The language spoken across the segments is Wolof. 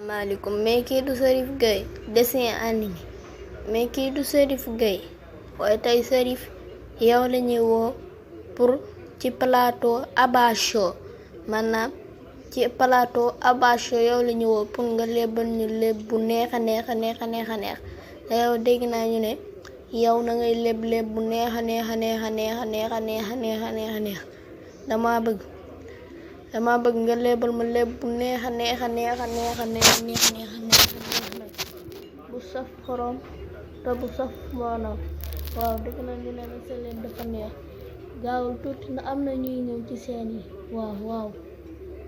Maaleykum mais kii du Cherif Gueye dessin animé mais kii du Cherif Gueye waaye tey Cherif yow la ñuy woo pour ci plateau Abba Show maanaam ci plateau Abba Show yow la ñuy woo pour nga lebal ñu leb bu neex a neex a neex a neex a neex te yow dégg naa ñu ne yow na ngay leb bu neex a neex a neex a neex a neex a neex a neex a neex a neex dama bëgg nga lebal ma leb bu neex a neex a neex a neex a neex a neex a neex a neex bu saf xorom te bu saf maanaam waaw dëgg na ñu ne la sa leen dafa neex gaawul tuuti na am na ñuy ñëw ci seen yi waaw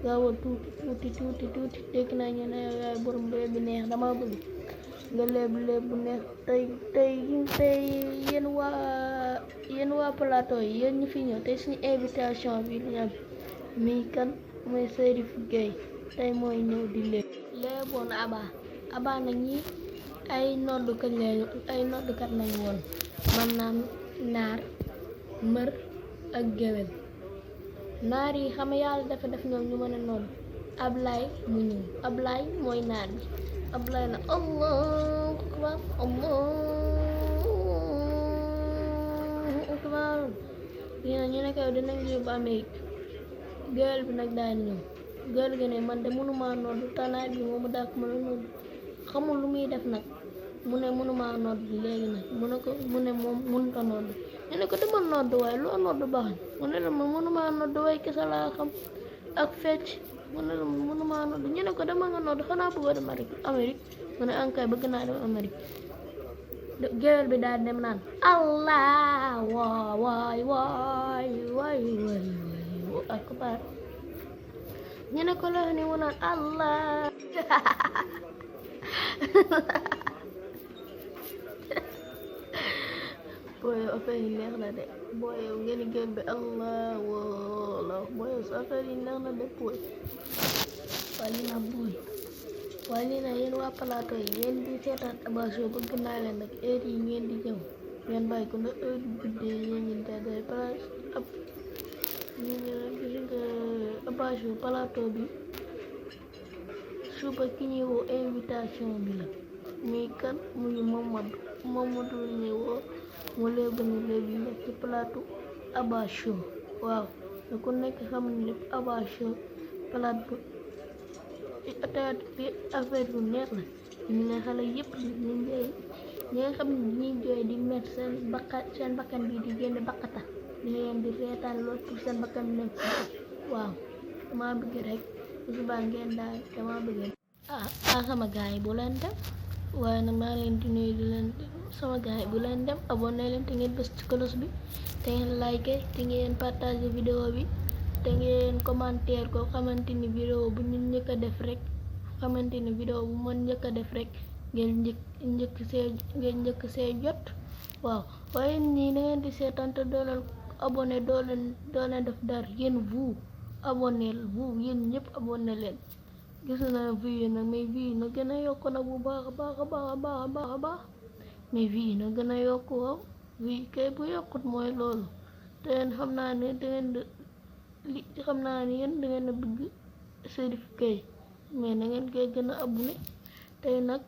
gaawul tuuti dégg na ñu ne yow yaay borom leb bi neex dama bëgg nga leb bu neex tey yéen waa plateau yi yéen ñu fi ñëw tey suñu invitation bi li am mi kan mooy Cherif Gueye tey mooy ñëw di léeboon Abba na ñi ay noddukat lañ woon maanaam naar mër ak géwél naar yi xam yàlla dafa def ñoom ñu mën a nodd Ablaay mu ñëw Ablaay mooy naar bi Ablaay na Allahu akbar ñu ne koy dinañ yóbbu Amérique géwél bi nag daal ñëw géwél gi ne man de mënuma nodd tanaay bi moomu dàq mën a nodd xamul lu muy def nag mu ne mënuma nodd léegi nag mu ne moom mënut a nodd ñu ne ko dama nodd waaye loo nodd baax mu ne la man mënuma nodd waaye kese laa xam ak fecc mu ne la man mënuma nodd ñu ne ko dama nga nodd xanaa bëgg a dem Amérique mu ne ankay bëgg naa dem Amérique géwél bi daal dem naan Allah waay akbar ñu ne ko la ni mu naan Allah booy affaire yi neex na de booy ngeen géwél bi Allah wala booy affaire yi neex na de booy waaye lii na yéen waa plateau yi yéen di seetaan Abba Show bëgg naa leen nag heure yi ngeen di ñëw ngeen bàyyi ko na heure bu guddee yéen ngi day place ab ñu ngi gis nga Abba Show plateau bi suba ki ñuy woo invitation bi la muy kan muy Mamadou la ñuy woo mu léegi ñu léegi nekk ci plateau Abba Show waaw da ku nekk xam ne lépp Abba Show plateau ataat bi affaire bu neex la ñu ne xale yëpp ñu jooy ñi nga xam ne ñuy jooy di met seen bakkan bi di génn bakkata ñu leen di reetaan lool pour seen bakkan bi nekk waaw dama bëgg rek suba ngeen daal dama bëgg sama gaay yi bu leen dem waaye nag maa leen di nuyu di leen sama gaay yi bu leen dem abonné leen te ngeen bës ci cloche bi te ngeen like te ngeen partage vidéo bi te ngeen commentaire ko xamante ni vidéo bu ñu njëkk a def rek xamante ni vidéo bu mën njëkk a def rek ngeen njëkk see jot waaw waaye nii na ngeen di seetaan te doo leen abonné doo leen def dara yéen vous abonné yéen ñëpp abonné leen gis na vie nag mais vie na gën a yokk nag bu baax a baax mais vie na gën a yokk waaw vie kay bu yokkut mooy loolu te xam naa ne yéen da ngeen a bëgg Cherif Gueye mais na ngeen koy gën a abonné tey nag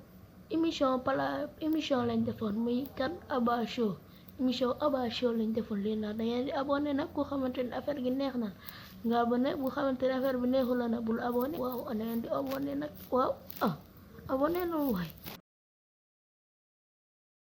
émission lañ defoon muy kan Abba Show émission Abba Show lañ defoon lii nag da ngeen di abonné nag ku xamante ne affaire gi neex na nga abonné bu xamante ne affaire bi neexul la nag bul abonné waaw da ngeen di abonné nag waaw abonné noonu waay